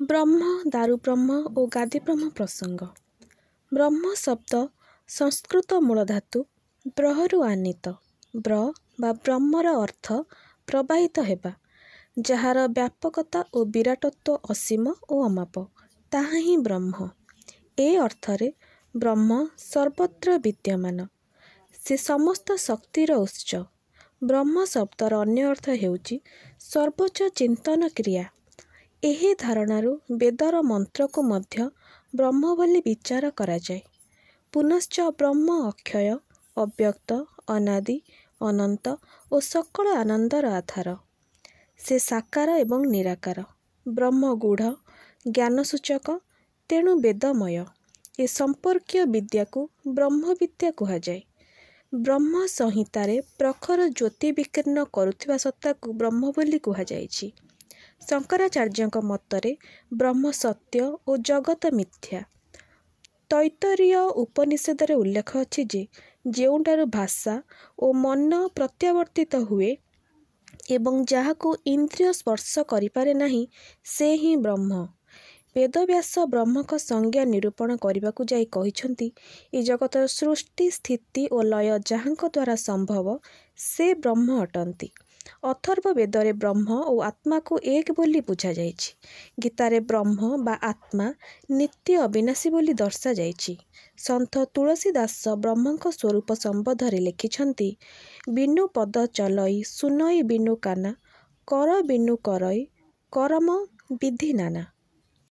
ବ୍ରହ୍ମ, ଦାରୁବ୍ରହ୍ମ ଓ ଗାଦିବ୍ରହ୍ମ ପ୍ରସଙ୍ଗ। ବ୍ରହ୍ମ ଶବ୍ଦ ସଂସ୍କୃତ ମୂଳଧାତୁ ବ୍ରହରୁ ଆନୀତ। ବ୍ର ବା ବ୍ରହ୍ମର ଅର୍ଥ ପ୍ରବାହିତ ହେବା। ଯାହାର ବ୍ୟାପକତା ଓ ବିରାଟତ୍ୱ ଅସୀମ ଓ ଅମାପ, ତାହା ହିଁ ବ୍ରହ୍ମ। ଏ ଅର୍ଥରେ ବ୍ରହ୍ମ ସର୍ବତ୍ର ବିଦ୍ୟମାନ। ସେ ସମସ୍ତ ଶକ୍ତିର ଉତ୍ସ। ବ୍ରହ୍ମ ଶବ୍ଦର ଅନ୍ୟ ଅର୍ଥ ହେଉଛି ସର୍ବୋଚ୍ଚ ଚିନ୍ତନ କ୍ରିୟା। ଏହି ଧାରଣାରୁ ବେଦର ମନ୍ତ୍ରକୁ ମଧ୍ୟ ବ୍ରହ୍ମ ବୋଲି ବିଚାର କରାଯାଏ। ପୁନଶ୍ଚ ବ୍ରହ୍ମ ଅକ୍ଷୟ, ଅବ୍ୟକ୍ତ, ଅନାଦି, ଅନନ୍ତ ଓ ସକଳ ଆନନ୍ଦର ଆଧାର। ସେ ସାକାର ଏବଂ ନିରାକାର। ବ୍ରହ୍ମ ଗୂଢ଼, ଜ୍ଞାନସୂଚକ, ତେଣୁ ବେଦମୟ। ଏ ସମ୍ପର୍କୀୟ ବିଦ୍ୟାକୁ ବ୍ରହ୍ମବିଦ୍ୟା କୁହାଯାଏ। ବ୍ରହ୍ମ ସଂହିତାରେ ପ୍ରଖର ଜ୍ୟୋତି ବିକୀର୍ଣ୍ଣ କରୁଥିବା ସତ୍ତାକୁ ବ୍ରହ୍ମ ବୋଲି କୁହାଯାଇଛି। ଶଙ୍କରାଚାର୍ଯ୍ୟଙ୍କ ମତରେ ବ୍ରହ୍ମ ସତ୍ୟ ଓ ଜଗତ ମିଥ୍ୟା। ତୈତ୍ତରୀୟ ଉପନିଷଦରେ ଉଲ୍ଲେଖ ଅଛି ଯେ, ଯେଉଁଠାରୁ ଭାଷା ଓ ମନ ପ୍ରତ୍ୟାବର୍ତ୍ତିତ ହୁଏ ଏବଂ ଯାହାକୁ ଇନ୍ଦ୍ରିୟ ସ୍ପର୍ଶ କରିପାରେ ନାହିଁ, ସେ ହିଁ ବ୍ରହ୍ମ। ବେଦବ୍ୟାସ ବ୍ରହ୍ମଙ୍କ ସଂଜ୍ଞା ନିରୂପଣ କରିବାକୁ ଯାଇ କହିଛନ୍ତି, ଏ ଜଗତର ସୃଷ୍ଟି, ସ୍ଥିତି ଓ ଲୟ ଯାହାଙ୍କ ଦ୍ୱାରା ସମ୍ଭବ, ସେ ବ୍ରହ୍ମ ଅଟନ୍ତି। ଅଥର୍ବ ବେଦରେ ବ୍ରହ୍ମ ଓ ଆତ୍ମାକୁ ଏକ ବୋଲି ବୁଝାଯାଇଛି। ଗୀତାରେ ବ୍ରହ୍ମ ବା ଆତ୍ମା ନିତ୍ୟ ଅବିନାଶୀ ବୋଲି ଦର୍ଶାଯାଇଛି। ସନ୍ଥ ତୁଳସୀ ଦାସ ବ୍ରହ୍ମଙ୍କ ସ୍ୱରୂପ ସମ୍ବନ୍ଧରେ ଲେଖିଛନ୍ତି, ବିନୁ ପଦ ଚଲଇ ସୁନଇ ବିନୁ କାନା, କର ବିନୁ କରଇ କରମ ବିଧି ନାନା।